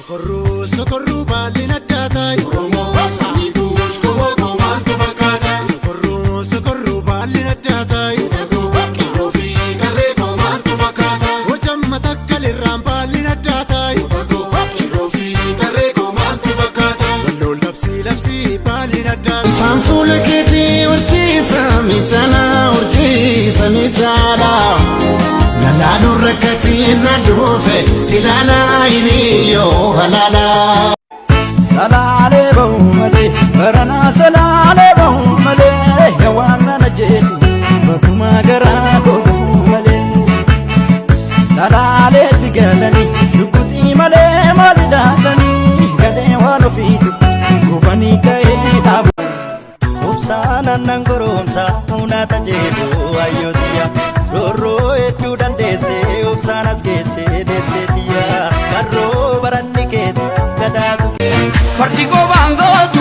Sokorruu sokorruu baalli addaa taayi. Oromoo sanyii kuush qomoo koo maaltu fakkaata? Sokorruu sokorruu baalli addaa taayi. Qeerroo fi qarree koo maaltu fakkaata? Hojamma takka lirraan baalli addaa taayi. Qeerroo fi qarree koo maaltu fakkaata? Walloon labsii labsii baalli addaa taayi. Ifaan fuula keetii urjiisa miidhana, urjiisa miidhana. Lalaaluun rakkatiin na dhufe si laalaa hiriyyoo halaala. Salaalee bahu malee, baranaa salaalee bahu malee, waan kana jeesu bakkuma garaa koo bahu malee. Salaaleetti galanii shukutii malee maal ilaalanii galee waan ofiitu gubanii ka'ee dhaabu. Obsaan aannan goromsa hunaata jedhu ayyootiya, roorroo hedduu dandeessee obsaan as geessee deesseetiya, barroo baranni keeti gadaatu keessa. Fardi gobaan gootu.